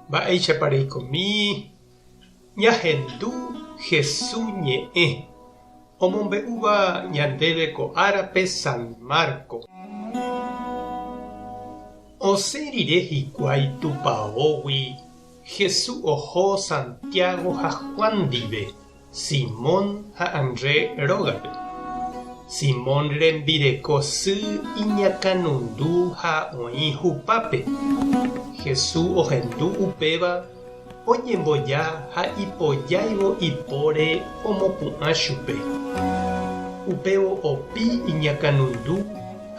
Mba'éichapa reikomi ñahendu Hesu ñe'ẽ omombe'úva ñandéve ko árape San Marco. Osẽ rire hikuái tupaógui Hesu oho Santiago ha Juan ndive Simón ha André rógape. Simón rembireko sy iñakãnundu ha oĩ hupápe. Jesús ohendu upéva, oñemboja ha ipojáivo ipóre omopu'ã chupe. Upévo opi iñakãnundu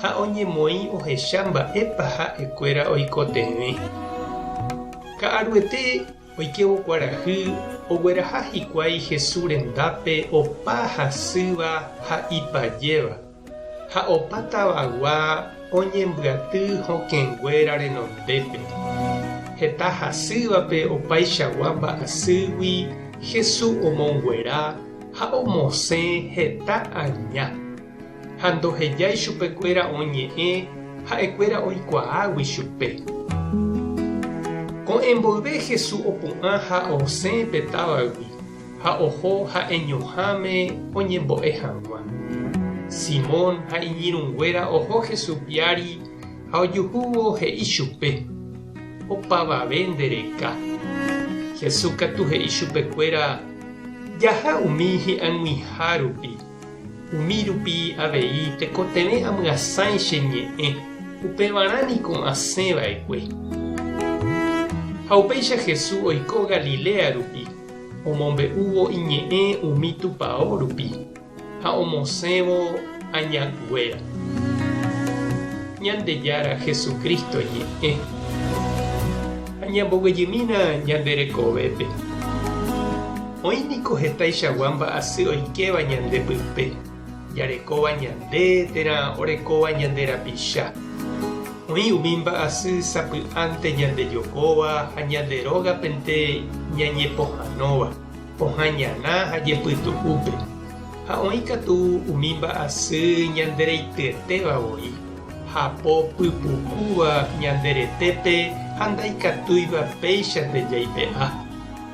ha oñemoĩ ohecha mba'épa ha'ekuéra oikotevẽ. Ka'aruete Oikévo kuarahy, ogueraha hikuái Jesús rendápe opa hasýva ha ipajéva, ha opa tavagua oñembyaty hokẽnguéra renondépe. Heta hasývape opaichagua mba'asýgui Jesús omonguera ha omosẽ heta aña, ha ndohejái chupekuéra oñe'ẽ ha'ekuéra oikuaágui chupe. Ko'ẽ mboyve Jesús opu'ã ha osẽ pe távagui ha oho ha'eñoháme oñembo'e hag̃ua. Simón ha iñirũnguéra oho Jesús piári ha ojuhúvo he'i chupe, Opavave nde reka. Jesús katu he'i chupekuéra, Jaha umi hi'ag̃uiha rupi. Umi rupi avei tekotevẽ amyasãi che ñe'ẽ, upevarã niko asẽ va'ekue. Ha upéicha Jesús oiko Galilea rupi, omombe'úvo iñe'ẽ umi tupao rupi, ha omosẽvo añakuéra. Ñandejára Jesucristo ñe'ẽ. Ha ñamboguejymína ñande rekovépe. Oĩ niko hetaichagua mba'asy oikéva ñande pype, jarekóva ñande térã orekóva ñande rapicha. Oĩ umi mba'asy sapy'ánte ñandejokóva ha ñande rógapente ñañepohãnóva, pohã ñana ha jepytu'úpe. Ha oĩ katu umi mba'asy ñandereityetéva voi, hapo pypukúva ñande retépe ha ndaikatúiva péichante jaipe'a.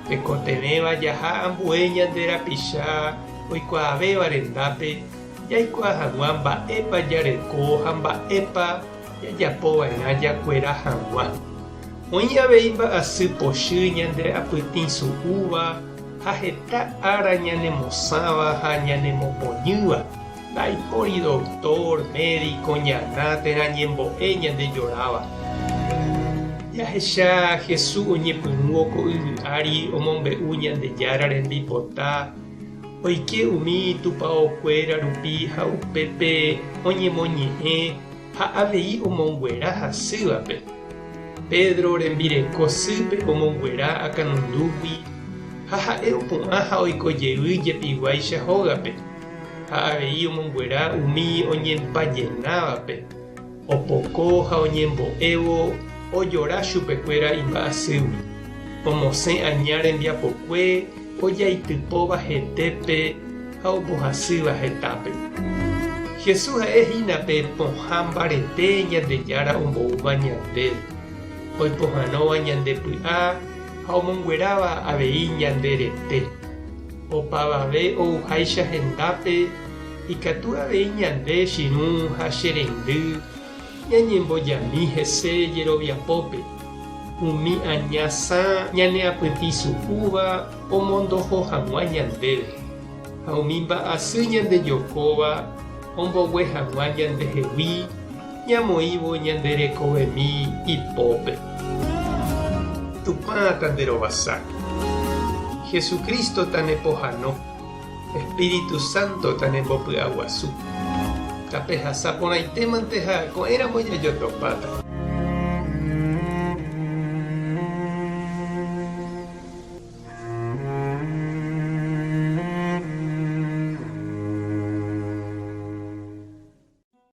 Tekotevẽva jaha ambue ñande rapicha oikuaavéva rendápe jaikuaa hag̃ua mba'épa jareko ha mba'épa jajapova'erã jakuera hag̃ua. Oĩ avei mba'asy pochy ñande apytĩ su'úva ha heta ára ñanemosãva ha ñanemopoñýva, ndaipóri doktór, médiko, ñana térã ñembo'e ñandejoráva. Jahecha Jesús oñepyrũvo ko yvy ári omombe'u Ñandejára rembipota, oike umi tupaokuéra rupi ha upépe oñemoñe'ẽ ha avei omonguera hasývape. Pedro rembireko sýpe omonguera akãnundúgui ha ha'e opu'ã ha oiko jey jepiguáicha hógape, ha avei omonguera umi oñempajenávape, opoko ha oñembo'évo ojora chupekuéra imba'asýgui, omosẽ aña rembiapokue ojaitypóva hetépe ha ombohasýva hetápe. Jesús ha'e hína pe pohã mbarete Ñandejára omboúva ñandéve, oipohãnóva ñande py'a ha omongueráva avei ñande rete. Opavave ouháicha hendápe ikatu avei ñande chirũ ha che reindy ñañembojami hese jeroviapópe, umi aña sã ñaneapytĩsu'úva omondoho hag̃ua ñandéve, ha umi mba'asy ñandejokóva ombogue hag̃ua ñandehegui ñamoĩvo ñande rekovemi ipópe. Tupã tanderovasa. Jesucristo tanepohano. Espíritu Santo tanembopy'aguasu. Tapehasa porãitémante ha ko'ẽramo jajotopáta.